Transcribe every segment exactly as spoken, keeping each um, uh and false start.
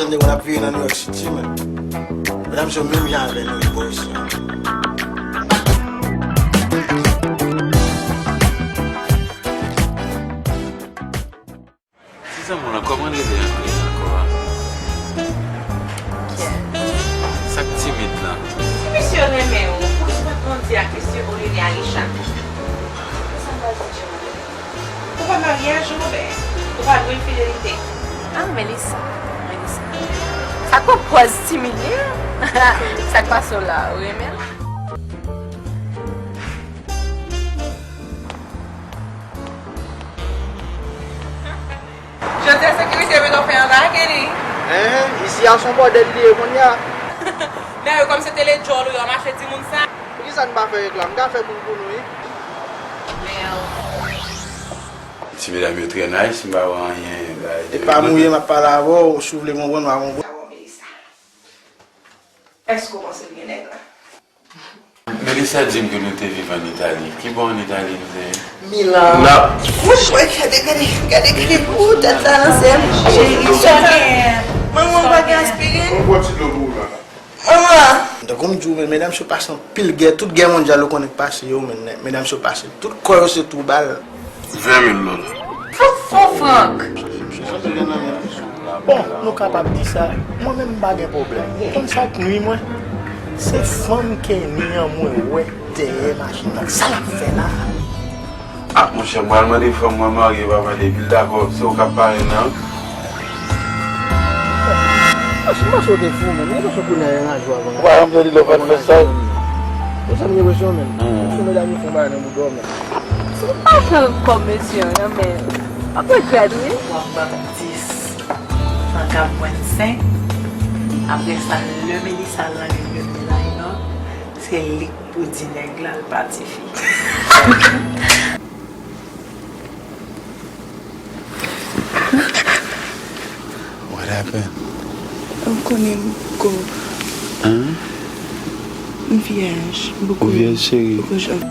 Nèg yo ap viv nan New York City, men medam se menm jan avè nou, bò isi a. Ti zanmi w lan, kòman l rele ankò a? Sa k timid lan? Si misye renmen w, poukisa w pa kondi ak misye olye de Alisha? Kisa m pral di Djimane? Ou pa marye a Joube, ou pa dwe l fidelite. Ah, Melissa, Melissa. Sa k pran pòz timide? Sa k pase w la, ou renmen l? Jodi a sekirite mete w fè anba, Kenny. Hein? Isi a se yon bòdèl li ye kounye a. Dayè, kòm se te le djòl ou yo, mache di moun sa. Poukisa n pa fè reklam? N ka fè moun pou nou, wi. Men, Ti medam yo trè nice, m pa wè anyen, bagay. E pa mouye, m ap pale avè w, si w vle konprann, w a konprann. Sa wè Melissa. Èske w panse l gen nèg la? Melissa di m ke nou te viv ann Itali. Ki bò ann Itali nou te ye? Milan. Wouch, wè, gade, gade, gade, gade. Ou tèt la nan sè m. Cheri, sa w genyen? Manman, w pa gen aspirin? Yon bwè ti dlo pou ou la. Manman! Tankou m di w, men medam yo pase anpil gè, tout gè mondyal ou konnen k pase yo, men medam yo pase. Tout kò yo se twou bal. Ven mil dola. Fò, fò frank. Bon, nou kapab di sa. Mwen menm m pa gen pwoblèm. Ou konn sa k nwi mwen? Se fanm Kenny an mwen wè dèyè machin nan. Sa l ap fè la? Ah, monchè, m pral mande fanm mwen marye, papa, depi l dakò, se ou k ap pare nan. Monchè, m panse w te fou, menm. Mwen panse w kounye a yon lajwa avan. Ou pa janm tande lè w pa t fè sa? Ou sanm gen presyon, menm. Hmm. Sou medam yo fon bagay nan bouda w, menm. Si w pa pran kòb mesye an nan men l, w ap regrèt, wi. W ap ban m dis, Frank ap jwenn senk. Apre sa, lè Melissa al nan reunion de line-up, se li k pou di nèg la l pa tifi. What happened? Ou konnen m poko. Hein? M vyèj. M poko. Ou vyèj, cheri? Poko janm.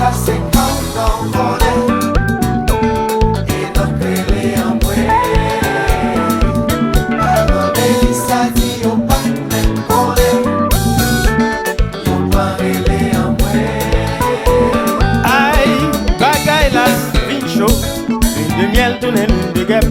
Sa se kankan vòlè. E lòt rele anmwe. Paran Melissa di yo pa t menm kole. Yo pa rele anmwe. Ay, bagay la vin cho. Lin de myèl tounen lin de gèp.